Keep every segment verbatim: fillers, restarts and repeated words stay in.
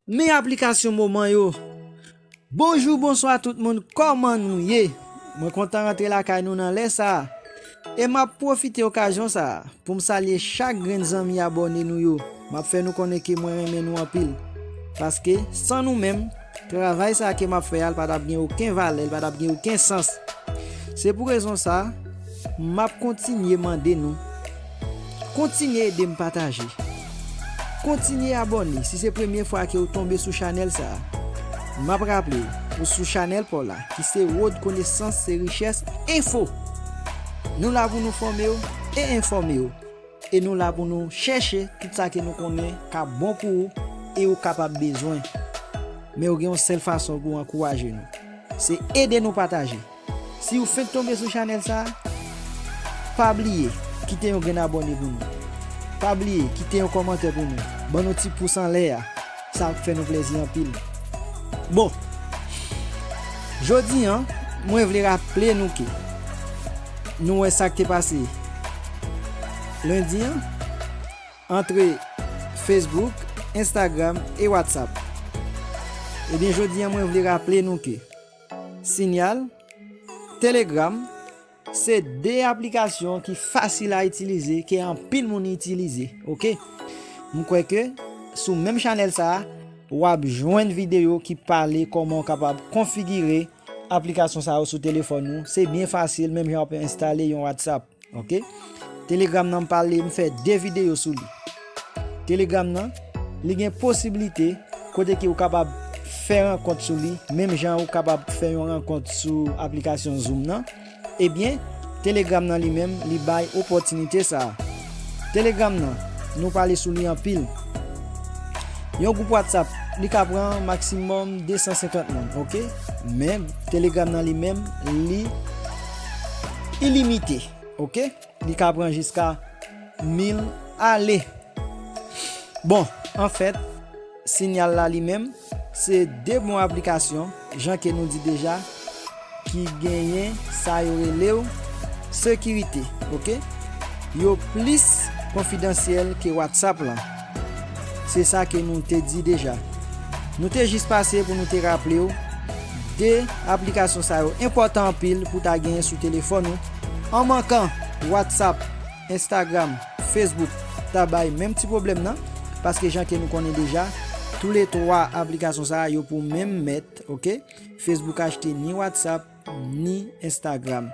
Men aplikasyon moman yo. Bonjou, bonswa tout moun, kòman nou ye? Mwen kontan rantre lakay nou nan lè sa a. E m ap pwofite okazyon sa a pou m salye chak grenn zanmi abòne nou yo. M ap fè nou konnen ke mwen renmen nou anpil. Paske san nou menm, travay sa a ke m ap fè a, l pa t ap gen okenn valè, l pa t ap gen okenn sans. Se pou rezon sa a, m ap kontinye mande nou, kontinye ede m pataje. Kontinye abòne si se premye fwa ke w tonbe sou chanèl sa a. M ap raple w, ou sou chanèl pa w la, ki se Wòd Konesans se Richès Enfo. Nou la pou nou fòme w e enfòme w. E nou la pou nou chèche tout sa ke nou konnen k ap bon pou ou e ou kapab bezwen. Men ou gen yon sèl fason pou w ankouraje nou. Se ede nou pataje. Si ou fenk tonbe sou chanèl sa a, pa bliye kite yon grenn abòne pou nou. Pa bliye kite yon kòmantè pou nou. Ban nou ti pous anlè a. Sa ap fè nou plezi anpil. Bon, jodi a, mwen vle raple nou ke nou wè sa k te pase lendi a, antre Facebook, Instagram e WhatsApp. Ebyen, jodi a, mwen vle raple nou ke Signal, Telegram, se de aplikasyon ki fasil a itilize, ke anpil moun itilize, oke? M kwè ke sou menm chanèl sa a, w ap jwenn videyo ki pale kòman w kapab konfigire aplikasyon sa yo sou telefòn ou. Se byen fasil, menm jan w ap enstale yon WhatsApp, oke? Telegram nan m pale, m fè de videyo sou li. Telegram nan, li gen posiblite kote ke ou kapab fè rankont sou li, menm jan ou kapab fè yon rankont sou aplikasyon Zoom nan. Ebyen, Telegram nan li menm, li bay opòtinite sa a. Telegram nan, nou pale sou li anpil. Yon gwoup WhatsApp, li ka pran maksimòm de san senkant moun, oke? Men Telegram nan li menm, li ilimite, oke? Li ka pran jiska mil ale. Bon, anfèt, Signal la li menm, se de bon aplikasyon, jan ke nou di deja, ki genyen sa yo rele w sekirite, oke? Yo plis konfidansyèl ke WhatsApp lan. Se sa ke nou te di deja. Nou te jis pase pou nou te raple w de aplikasyon sa yo enpòtan anpil pou ta genyen sou telefòn ou. An mankan WhatsApp, Instagram, Facebook ta bay menm ti pwoblèm nan, paske jan ke nou konnen deja, toulètwa aplikasyon sa yo pou menm mèt, oke? Facebook achte ni WhatsApp, ni Instagram.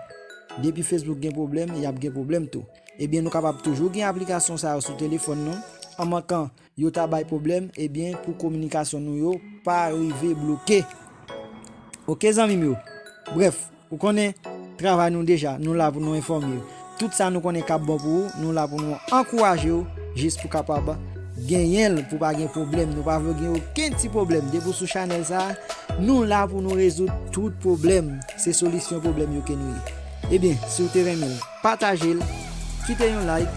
Depi Facebook gen pwoblèm, y ap gen pwoblèm tou. Ebyen, nou kapab toujou gen aplikasyon sa yo sou telefòn nou. An mankan yo ta bay pwoblèm, ebyen, pou kominikasyon nou yo pa rive bloke. Oke, zanmi m yo. Brèf, ou konnen travay nou deja, nou la pou nou enfòme w. Tout sa nou konnen k ap bon pou ou, nou la pou nou ankouraje w, jis pou kapab genyen l, pou pa gen pwoblèm. Nou pa vle gen okenn ti pwoblèm. Depi w sou chanèl sa a, nou la pou nou rezoud tout pwoblèm. Se solisyon pwoblèm yo ke nou ye. Ebyen, si w te renmen l, pataje l, kite yon like,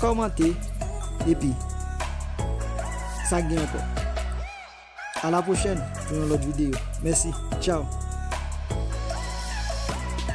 kòmante, epi sa k gen ankò. A la pwochèn pou yon lòt videyo. Mèsi. Tchaw.